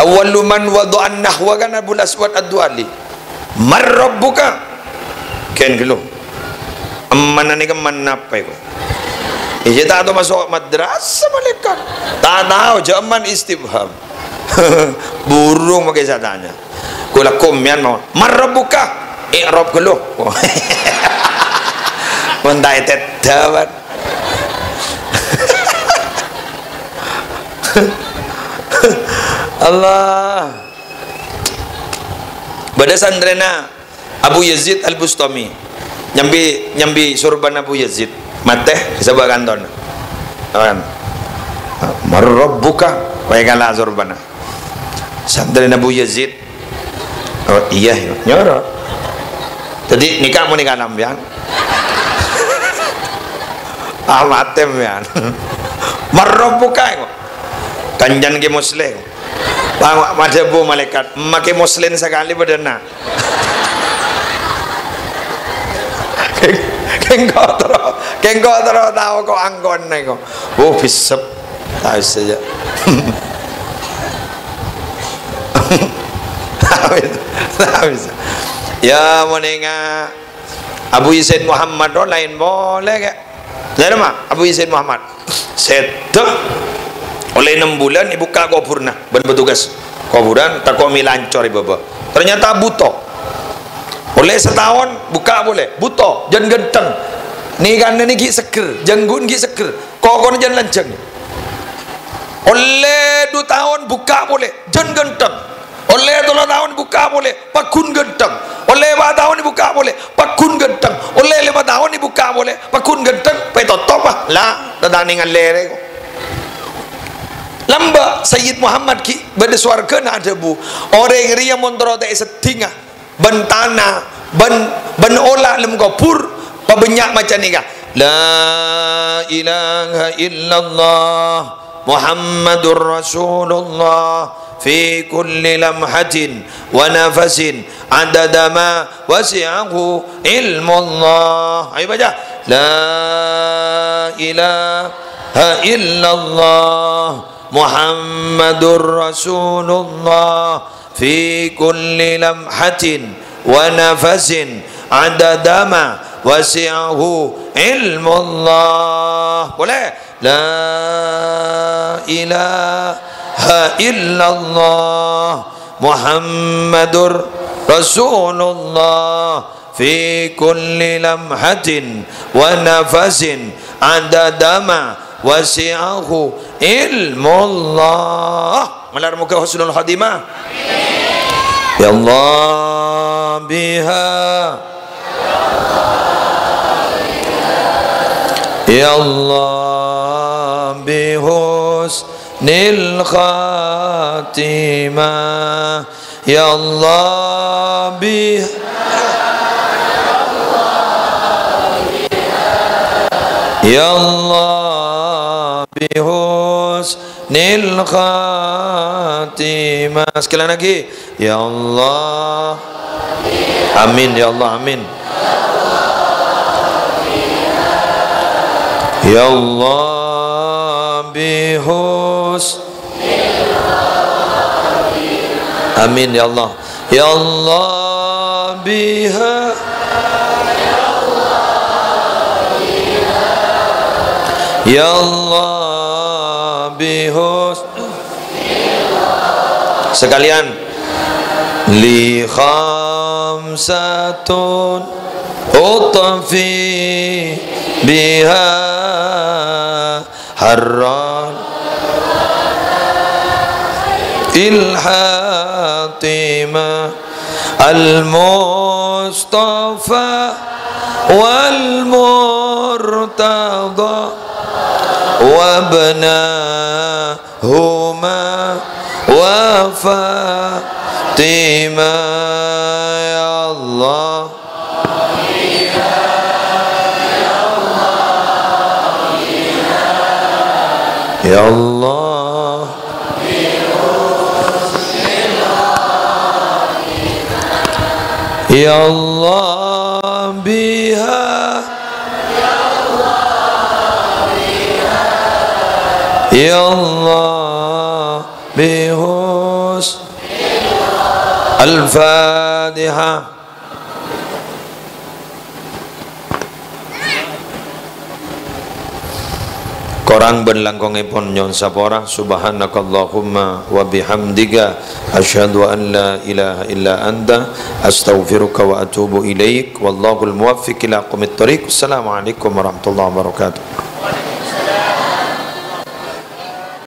"Awwalu man wada'an nahwa," kan Abul Aswad Ad-Du'ali. "Man rabbuka?" Kèng ghâllu. Emmanna nèka emman napa, ko'? Iyâ, ta' tao maso' madrasah malaèkat. Ta' tao, jhâ' emman istifham. Burung maghi sè atanya. Ghu' lagghu' sampèyan mau, "Man rabbuka?" I'rab ghâllu. Mon ta' ètèdhâ, bân. Allah. Bâdâ santrèna Abu Yazid Al-Bustami. Nyambi, nyambi sorbhâna Abu Yazid. Matè, èsabâ' kantona. Kan? "Man rabbuka?" Wè kala sorbhâna. Santrèna Abu Yazid. "Oh, iyâ, iyâ." Nyoro. Dhâddhi, nèka mon nèka sampèyan. Ah, matè, sampèyan. "Man rabbuka?" Kancana Kè Musleh. Bâ-, bâdâ bu malaèkat, "Makè Muslin sakalè bâdâna." Kèng-, kèng ko' terro, kèng ko' terro tao ko' angkon nèko. Oh, bisep. Ta' bisa, yâ. Ta' bisa, ta' bisa. Yâ, mon enga' Abu Yasin Muhammad, oh, laèn polè, kè. Dhâri ma'? Abu Yasin Muhammad. Sèdhâ. Ollè ennem bulân èbukka' kobhurrâ bân petugas kobhurân, tako' mè' lancor è bâbâ. Ternyata buto. Ollè sataon, bukka' polè. Buto, jân ghântheng. Nèkana nè ghi' seggher, jângghuna ghi' seggher. Kokona jân lanjhâng. Ollè du taon, bukka' polè, jân ghântheng. Ollè tello taon, bukka' polè, pagghun ghântheng. Ollè empa' taon, bukka' polè, pagghun ghântheng. Ollè lèma taon, bukka' polè, pagghun ghântheng. Pas ètotop, bâ, la, ta' nèng allèrè, ko'. Lambâ' Sayyid Muhammad ghi' bâdâ sowarghâna adhâbu, "Orèng rèya mon terro ta' èseddhingnga bân tana, bân, bân ola' lem kobhur, pabânnya' maca nèka, 'La ilaha illallah Muhammadur Rasulullah fi kulli lamhatin wa nafasin adada ma wasi'ahu ilmullah.'" Ayo baca, "La ilaha illallah Muhammadur Rasulullah fi kulli lamhatin wa nafasin adada ma wasi'ahu ilmullah." Polè. "La ilaha illallah Muhammadur Rasulullah fi kulli lamhatin wa nafasin adada ma wasi'ahu ilmullah." Malar moghâ husnul khotimah. Ya Allah biha. Ya Allah bihus husnil khatimah. Ya Allah, bi-, ya Allah, bi husnil khatimah. Sekali lagi. Ya Allah. Amin, ya Allah, amin. Ya Allah, bihus-, amin, ya Allah. Ya Allah, biha-, ya Allah, bihus-, sekalian. Li khamsatun utfi biha harran il hatima al Mustafa wal Murtada wabna huma wa Fatima, ya Allah. Ya Allah. Ya Allah, biha. Ya Allah, bihus-, Al-Fatihah. Korang bân langkongèpon nyo'on sapora. Subhanakallahumma wa bihamdika, asyhadu an la ilaha illa anta, astaghfiruka wa atubu ilaik. Wallahul muwaffiq ila aqwamit thoriq. Wassalamualaikum warahmatullahi wabarakatuh.